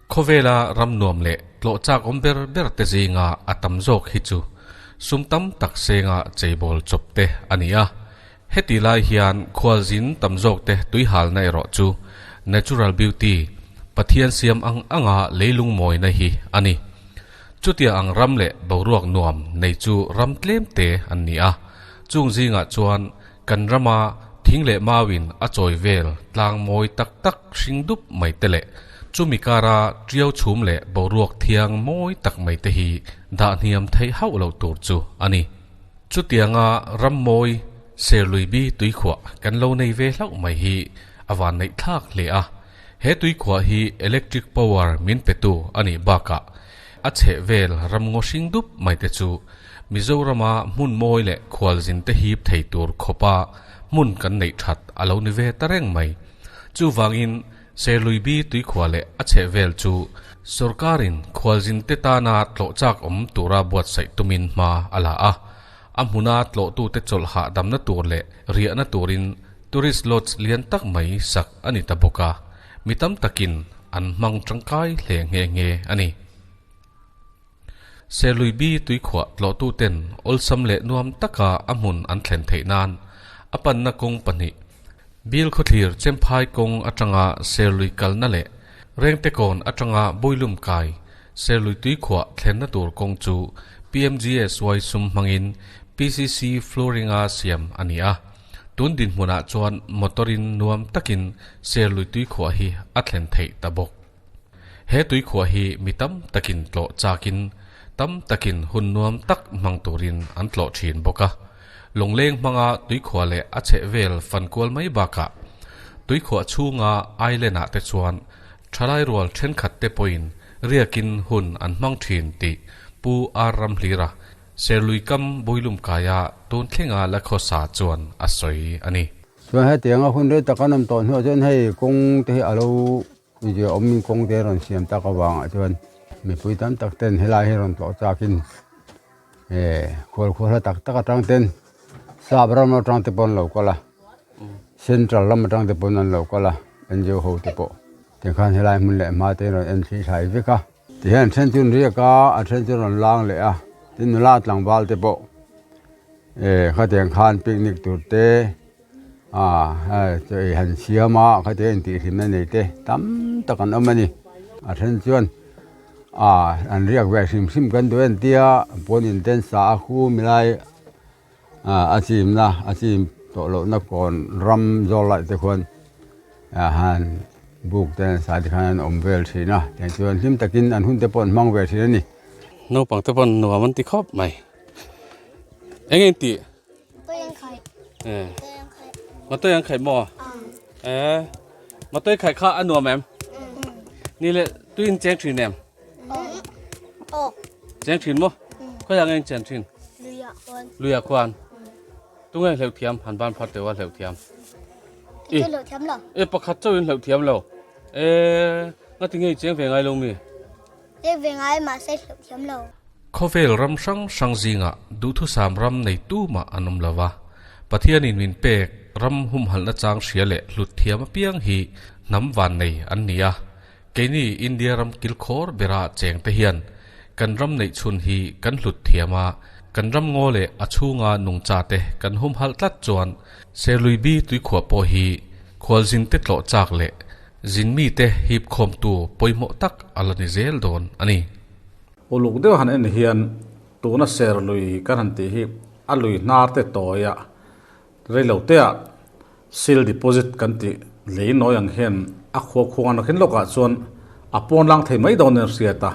Khawvela ram nuam leh tlawh chak awm ber ber te zinga a tam zawk hi chu sum tam tak senga cheibawl chawp te a ni a. Heti lai hian khualzin tam zawk te tuihalna erawh chu natural beauty, Pathian siam ang anga leilung mawina hi a ni. Chutia ang ram leh boruak nuam nei chu ram tlem te an ni a. Chung zingah chuan kan rama thing leh mauin a chawi vel tlang mawi tak tak hring dup mai te leh chumi kara tiau chhum leh boruak thiang mawi tak mai te hi dah hniam theih hauh loh tur chu a ni. Chutianga ram mawi Serluibi tuikhuah kan lo nei ve hlauh mai hi a van neih thlak hle a. He tuikhuah hi electric power min petu a nih bakah a chheh vel ram ngaw hring dup mai te chu Mizorama hmun mawi leh khualzin te hip thei tur khawpa hmun kan neih that a lo ni ve ta reng mai. Chuvangin Serluibi tuikhuah leh a chheh vel chu sorkarin khualzin te tana tlawh chak awm tura buatsaih tumin hma a la a. A hmuna tlawhtute chawlh hahdamna tur leh riahna turin tourist lodge lian tak mai sak a ni ta bawk a, mi tam takin an hmang tangkai hle nghe nghe a ni. Serluibi tuikhuah tlawhtuten awlsam leh nuam taka a hmun an thlen theih nan a panna kawng pahnih, Bilkhawthlir Chemphai kawng atanga Serlui kalna leh Rengtekawn atanga Builum kai Serlui tuikhuah thlenna tur kawng chu PMGSY sum hmangin PCC flooring-a siam a ni a. Tun dinhmunah chuan motor-in nuam takin Serlui tuikhuah hi a thlen theih ta bawk. He tuikhuah hi mi tam takin tlawh chakin tam takin hun nuam tak hmang turin an tlawh thin bawk a. Lawngleng hmanga tuikhuah leh a chhehvel fankual mai bakah tuikhuah chhunga island-ah te chuan Thalai rual thenkhat te pawhin riakin hun an hmang thin tih Pu R Ramhlira, Serlui kam Builum kaia tun thlenga la khawsa chuan a sawi a ni. Chuan hetianga hun rei tak an awm tawh hnuah chuan hei kawng te hi a lo zia awmin kawng te rawn siam tak avangah chuan mipui tam tak ten helai hi rawn tlawh chakin khual khual tak tak atang ten sap ram atang te pawh an lo kal a central lam atang te pawn an lo kal a ngo ho te pawh tikhan helai hmun leh hma te rawn en thli thlai vek a tihian then chu an riak a a then chu rawn lang leh a tin nula tlangval te pawh khatiang khan picnic tur te chaw ei han siam a khatiang intihhlimna nei te tam tak an awm a ni a then chuan an riak ve hrim hrim kan duh en tia pawn in ten sa a khu milai. A chimna a chim tawh lohna kawn ram zawl laih te khuan han buk te an sa te khan an awm vel thin a tiang chuan hlim takin an hun te pawh an hmang ve thin a ni. Naupang te pawh nuam an ti khawp mai. Eng eng tih? Matawi an khaih. Eh. Matawi an khaih maw? Eh. Matawi khaih kha a nuam em? Ni leh tuin cheng thin em? Cheng thin maw? Khawiah nge in chen thin? Luiah khuan. Luiah khuan. Tunge hleuh thiam han ban phat teuh a hleuh thiam. I hleuh thiam lo. E pakhat chauh in hleuh thiam lo. E ngati nge i cheng ve ngai lo mi? Cheng ve ngai mahse hleuh thiam lo. Khawvel ram hrang hrang zingah duhthusam ram nei tumah an awm lo va. Pathianin min pek ram humhalhna chang hria leh hlut thiam apiang hi hnam van nei an ni a. Keini India ram kilkhawr bera cheng te hian kan ram neih chhun hi kan hlut thiam a, kan ram ngaw leh a chhunga nungcha te kan humhalh tlat chuan Serluibi tuikhuah pawh hi khualzin te tlawh chak leh zin mi te hip khawmtu pawimawh tak a la ni zel dawn a ni. Uluk deuh han en hian tuna Serlui kan han tih hi a lui hnar te tawia Reiloteah seal deposit kan tih lei nawi ang hian a khua khuang an rakhin lawkah chuan a pawn lang thei mai dawn in hriat a.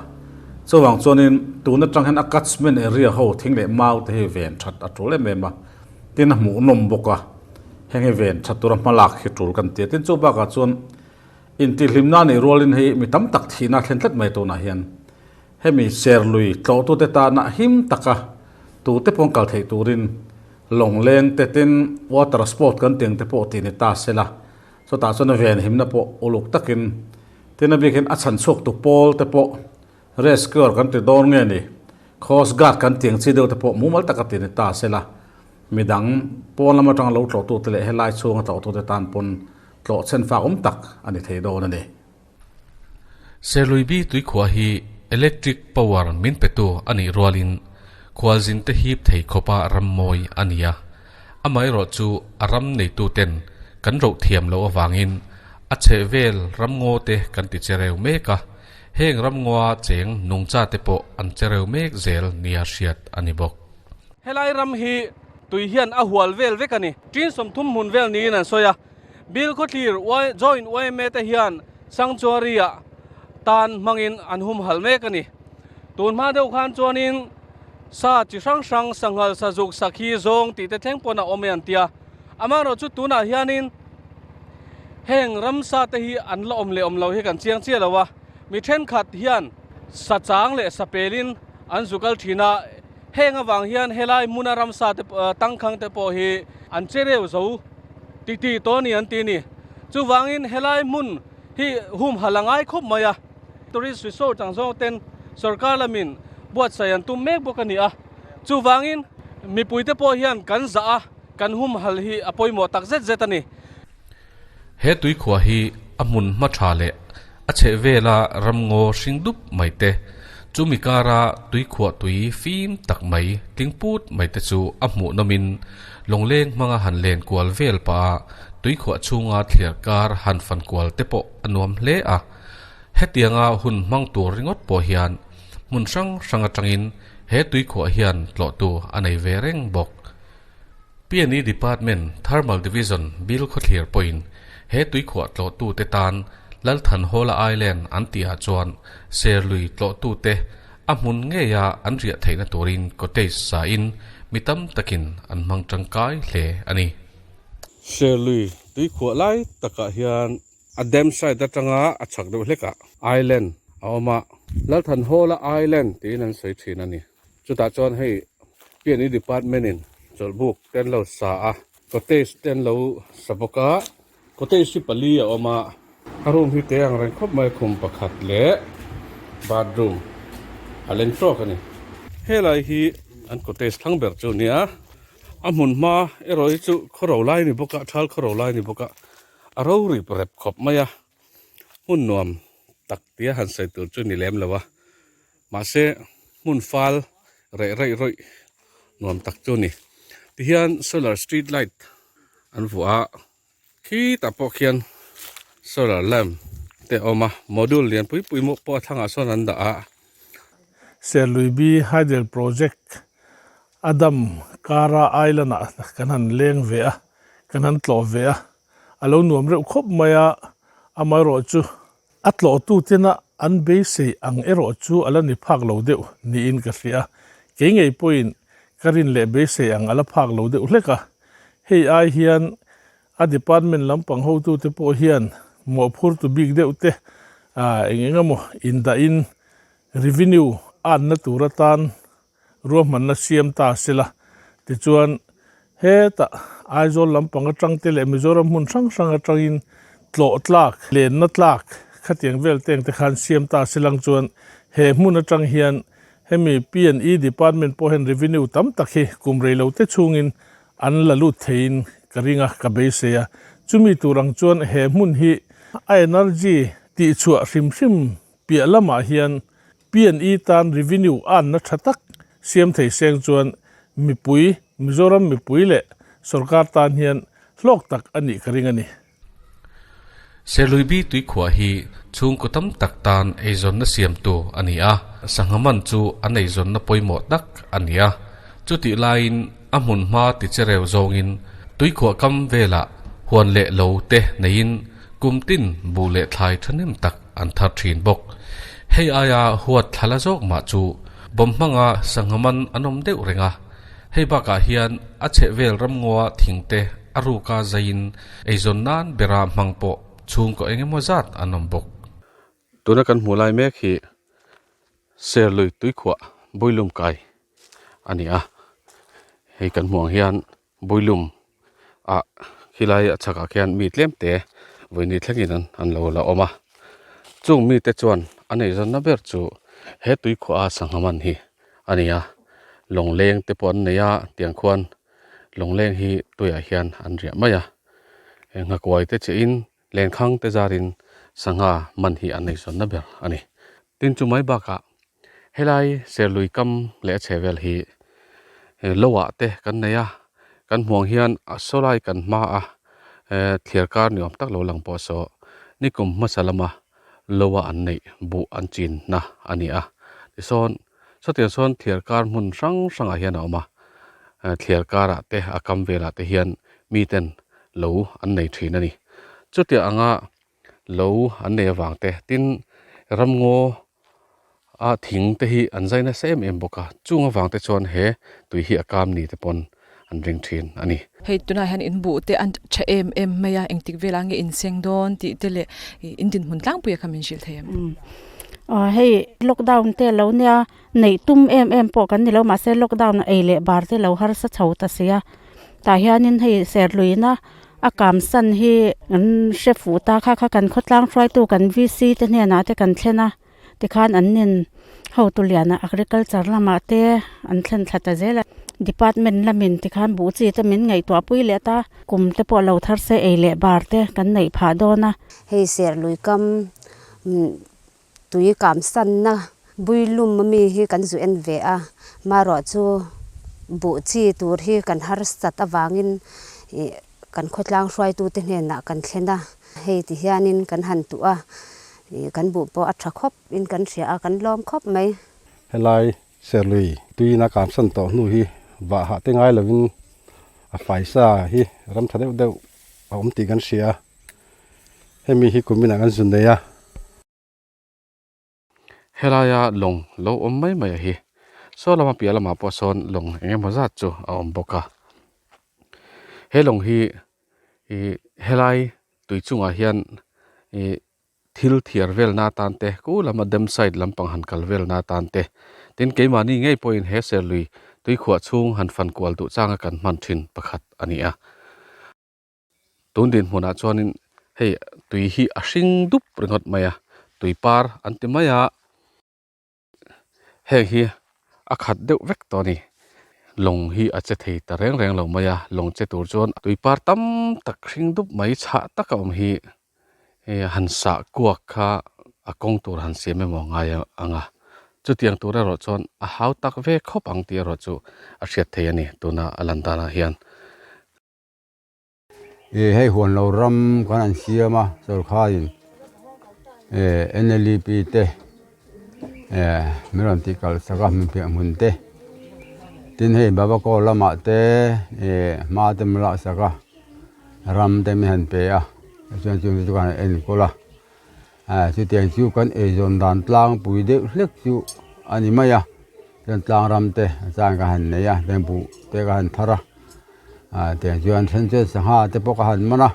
Chuvang chuanin tun atang hian a catchment area ho thing leh mau te hi ven that a tul em em a, tin a hmuhnawm bawk a, heng hi ven that tura hmalak hi tul kan ti a. Tin chu bakah chuan intihhlimna nih rualin hei mi tam tak thihna a thlen tlat mai tunah hian hemi serlui tlawhtute tana him taka tute pawn kal theih turin Lawngleng te tin water sport kan tih ang te pawh tih ni ta se la, chutah chuan a venhimna pawh uluk takin tin a bikin a chhan chhuak tu pawl te pawh rescuer kan ti dawn nge ni, coast guard kan tih ang chi deuh te pawh mumal taka tih ni ta se la, midang pawn lam atanga lo tlawhtu te leh helai chhunga tlawhtu te tan pawn tlawh chhen fak awm tak a ni thei dawn a ni. Serluibi tuikhuah hi electric power min petu a nih rualin khualzin te hip thei khawpa ram mawi a ni a. Amaherawh chu a ram neitu ten kan roh thiam loh avangin a chhehvel ramngaw te kan ti chereu mek a, heng ramngawa cheng nungcha te pawh an chereu mek zel nia hriat a ni bawk. Helai ram hi tui hian a hual vel vek a ni. Tin 30 hmun vel niin an sawi a. Bilkhawthlir Joint yma te hian Sanctuary-ah tan hmangin an humhalh mek a ni. Tun hma deuh khan chuanin sa chi hrang hrang, sanghal, sazuk, sakhi, zawng tih te thleng pawn a awm e an ti a. Amaherawh chu tunah hianin heng ramsa te hi an la awm leh awm lo hi kan chiang chiah lo a. Mi thenkhat hian sa chang leh sa pelin an zu kal thin a. Heng avang hian helai hmuna ramsa te tangkhang te pawh hi an che reu zo ti ti tawh a ni an ti a ni. Chuvangin helai hmun hi humhalh a ngai khawp mai a. Tourist resort ang zawng ten sorkar lamin buatsaih an tum mek bawk a ni a. Chuvangin mipuite pawh hian kan zah a, kan humhalh hi a pawimawh tak zet zet a ni. He tuikhuah hi a hmun hma tha leh a chheh vela ramngaw hring dup mai te, chumi kara tuikhuah tui fim tak mai tling put mai te chu a hmuh nawmin lawngleng hmanga han len kual vel pah a tuikhuah chhunga thliar kar han fan kual te pawh a nuam hle a. Hetianga hun hmang tur ringawt pawh hian hmun hrang hrang atangin he tuikhuah hian tlawhtu a nei ve reng bawk. PNE Department Thermal Division Bilkhawthlir pawhin he tuikhuah tlawhtute tan Lalthanhawla Island an tihah chuan Serlui tlawhtute a hmun ngeia an riah theihna turin cottage sain mi tam takin an hmang tangkai hle a ni. Serlui tuikhuah lai takah hian a dam side atanga a chhak deuh hlekah island a awm a, Lalthanhawla Island tiin an sawi thin a ni. Chutah chuan hei PNE department in chawlhbuk te an lo sa a, cottage te an lo sa bawk a, cottage hi pali a awm a, a room hi te ang reng khawp mai khum pakhat leh bathroom a leng tawk a ni. Helai hi an cottage thlang ber chu a nia, a hmun hma erawh hi chu khawro lai a ni bawk a, thal khawro lai a ni bawk a, a ro rip rep khawp mai a, hmun nuam tak tia han sawi tur chu ni lem lo a. Mahse, hmun fal reh raih rawih nuam tak chu a ni. Tihian solar street light an vuah a, khitah pawh khian solar lamp te a awm a, module lian pui pui pawh a thlangah sawn an dah a. Serluibi Hydel Project a dam kara island ah kan han leng ve a, kan han tlawh ve a, a lo nuam reuh khawp mai a, amaherawh chu A tlawhtu tena an beisei ang erawh chu a la ni phak lo deuh niin ka hria. Kei ngei pawhin ka rin leh beisei ang a la phak lo deuh hlek a. Hei ai hian a department lampang hotute pawh hian mawhphurtu bik deuh te eng eng emaw indahin revenue anna tur atan ruahmanna siam ta sela. Tichuan, hetah Aizawl lampang atang te leh Mizoram hmun hrang hrang atangin tlawh tlak, lenna tlak khatiang vel teng te khan siam ta selang chuan he hmun atang hian hemi P and E department pawh hian revenue tam tak hi kum rei lo te chhungin an la lut theiin ka ring a, ka beisei a. Chumi tur ang chuan he hmun hi a energy tihchhuah hrim hrim Piah lamah hian P&E tan revenue anna tha tak siam thei seng chuan mipui, Mizoram mipui leh sorkar tan hian hlawk tak a nih ka ring a ni. Serluibi tuikhuah hi chhungkaw tam tak tan eizawnna siamtu a ni a, sangha man chu an eizawnna pawimawh tak a ni a. Chutih laiin a hmun hma tichereu zawngin tuikhuah kam velah huan leh lo te neiin kum tin buh leh thlai thahnem tak an thar thin bawk. Hei aia huat thla la zawk mah chu bawm hmanga sangha man an awm deuh reng a. Hei bakah hian a chhehvel ramngawa thing te a ruka zaiin eizawn nan bera hmang pawh chhungkaw eng emaw zat an awm bawk. Tuna kan hmuh lai mek hi Serlui tuikhuah Builum kai a ni a. Hei kan hmuh ang hian Builum ah khilai a chhakah khian mi tlem te vawiin thlengin an an lo la awm a. Chung mite chuan a neihzawnna ber chu he tuikhuah a sangha man hi a ni a. Lawngleng te pawh an nei a tiang khuan lawngleng hi tuiah hian an riah mai a. Nghakuai te chiahin Lenkhang te zarin Sangha man hi an eizawnna ber a ni. Tin chu mai bakah helai Serlui kam leh a chhehvel hi lo ah te kan nei a, kan hmuh ang hian a sawlai kan hma a thliar kar ni awm tak lo lang pawh saw nikum hmasa lama lo a an neih buh an chinna a ni a. Tisawn sawtiang sawn thliar kar hmun hrang hrangah hian a awm a, thliar karah te a kam velah te hian miten lo an nei thin a ni. Chutiang anga lo an nei avang te tin ramngaw a thing te hi an zai nasa em em bawk a chung avang te chuan he tui hi a kam ni te pawn an ring thin a ni. Hei tunah hian in buh te an tha em em mai a engtik velah nge in seng dawn tih te leh in dinhmun tlangpui a kha min hrilh thei em? Aw hei lockdown te lo nia neih tum em em pawh kan ni lo mahse lockdown ei leh bar te lo harsa chho ta si a tah hianin hei serluina A kamsan hi an hre fuh ta kha kha kan khawtlang hruaitu kan VC te hnenah te kan thlen a tikhan an nin hotu lianah agriculture lamah te an thlen thla ta zel a department lamin tikhan buh chi te min ngaihtuah pui leh ta kum te pawh lo thar se ei leh bar te kan neih phah dawn a. Hei Serlui kam tui kamsanna builum ami hi kan zu en ve a, marawh chu buh chi tur hi kan harsat avangin ih kan khawtlang hruaitute hnenah kan thlen a, hei ti hianin kan han tuh a, ih kan buh pawh a tha khawp in kan hria a, kan lawm khawp mai. Helai Serlui tuiin a kamsan tawh hnu hi vah hah te ngai lovin a faisa hi ram tha deuh deuh a awm tih kan hria a, hemi hi kuminah kan zun nei a. Helaia lawng lo awm mai mai a hi. Saw lama piah lamah pawh sawn lawng eng emaw zat chu a awm bawk a. He lawng hi ih helai tui chungah hian ih thil thiar velna atan te ku lama dam side lampang han kal velna atan te tin keimahni ngei pawhin he serlui tuikhuah chhung han fan kual duh changa kan hman thin pakhat a ni a. Tun dinhmunah chuanin hei tui hi a hring dup ringawt mai a tui par an ti mai a heng hi a khat deuh vek tawh a ni lawng hi a che thei ta reng reng lo mai a lawng che tur chuan tui par tam tak hring dup mai chhah tak a awm hi hei han sah kuak kha a kawng tur han siam emaw ngai ang a chutiang tur erawh chuan a hau tak ve khawp ang tih erawh chu a hriat theih a ni tuna a lan danah hian. Ih hei huan lo ram kan an siam a sawrkharin eh NLEP te eh min rawn tih kalh sak a hmun piah hmun te tin hei Babakaw lamah te eh hma te min lak sak a ram te min han pe a chuan chung te chu kan han enkawl a eh chutiang chu kan eizawn dan tlangpui deuh hlek chu a ni mai a chuan tlang ram te a chang ka han nei a chuan buh te ka han thar a. Ah tiang chuan then chuan sangha te pawh ka han man a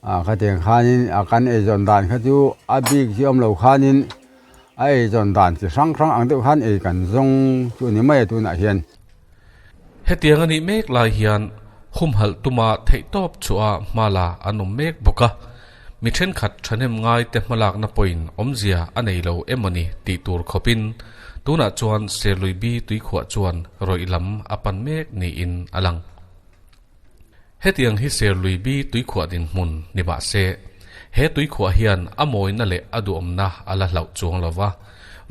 ah khatiang khanin a kan eizawn dan kha chu a bik chi awm lo khanin a eizawn dan chi hrang hrang ang deuh khan ei kan zawng chu a ni mai a tunah hian. Hetiang a nih mek lai hian humhalh tuma theihtawp chhuah hma la an awm mek bawk a, mi thenkhat thahnem ngai te hmalakna pawhin awmzia a nei lo emawni tih tur khawpin Tunah chuan Serlui Bi tuikhuah chuan rawih lam a pan mek niin a lang. Hetiang hi Serlui Bi tuikhuah dinhmun ni mah se, he tuikhuah hian a mawina leh a duhawmna a la hlauh chuang lo va,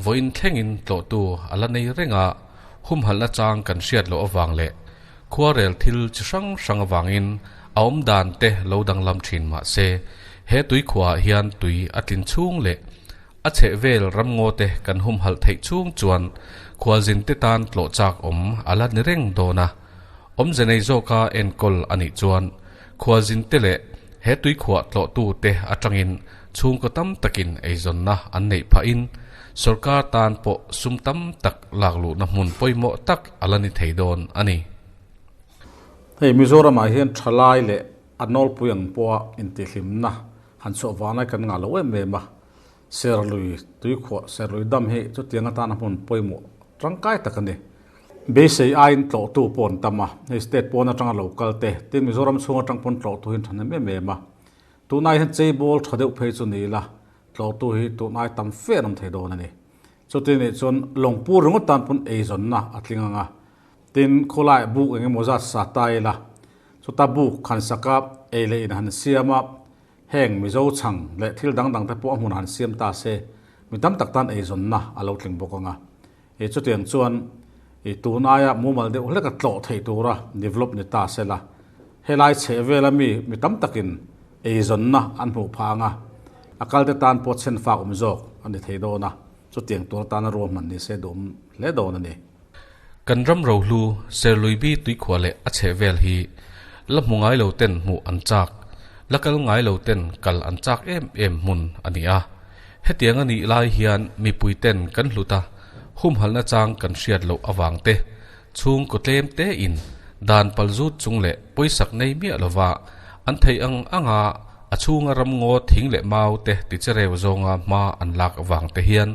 vawiin thlengin tlawhtu a la nei reng a, humhalhna chang kan hriat loh avang leh khuarel thil chi hrang hrang avangin a awmdan te lo danglam thin mah se, he tuikhuahah hian tui a tlin chhung leh A chhehvel ramngaw te kan humhalh theih chhung chuan khualzin te tan tlawh chak awm a la ni reng dawn a. Awmze nei zawka enkawl a nih chuan khualzin te leh he tuikhuah tlawhtu te atangin chhungkaw tam takin eizawnna an neih phahin sawrkar tan pawh sum tam tak lakluhna hmun pawimawh tak a la ni thei dawn a ni. Hei Mizoramah hian thalai leh a nawlpui ang pawha intihhlimna han chhuah vanglai kan ngah lo em em a. Serlui tuikhuah, Serlui dam hi chutiang atana hmun pawimawh tangkai tak a ni. Beisei aiin tlawhtu pawh an tam a, hei state pawn atanga lo kal te, tin Mizoram chhung atang pawn tlawhtu hi an tha hnem em em a. Tunai hian cheibawl tha deuh phei chu ni ila, tlawhtu hi tunai tam fe an awm thei dawn a ni. Chuti nih chuan lawngpur ringawt tan pawn eizawnna a tling ang a, tin khawlai buk eng emaw zat sa ta ila, chuta buk han sak a, ei leh in han siam a, Heng Mizo chhang leh thil dang dang te pawh a hmunah han siam ta se, mi tam tak tan eizawnna a lo tling bawk ang a. I chutiang chuan i tun aia mumal deuh hlek a tlawh theih tura develop ni ta se la, helai chheh vela mi mi tam takin eizawnna an hmuh phah ang a, a kalte tan pawh chhen fak awm zawk a ni thei dawn a, chutiang tur atana ruahman ni se duhawm hle dawn a ni. Kan ram rohlu Serluibi tuikhuah leh a chheh vel hi la hmu ngai lo ten hmuh an chak, la kal ngai lo ten kal an chak em em hmun a ni a. Hetiang a nih lai hian mipui ten kan hlut a, humhalhna chang kan hriat loh avang te, chhungkaw tlem te in dan pal zut chung leh pawisak nei miah lova an theih ang anga a chhunga ramngaw thing leh mau te tichereu zawnga hma an lak avang te hian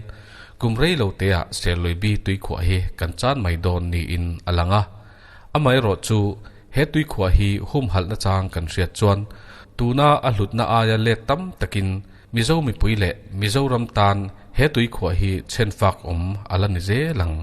kum rei lo teah Serluibi tuikhuah hi kan chan mai dawn niin a lang a. Amaherawh chu he tuikhuah hi humhalhna chang kan hriat chuan tuna a hlutna aia let tam takin Mizo mipui leh Mizoram tan he tuikhuah hi chhenfak awm a la ni zel ang.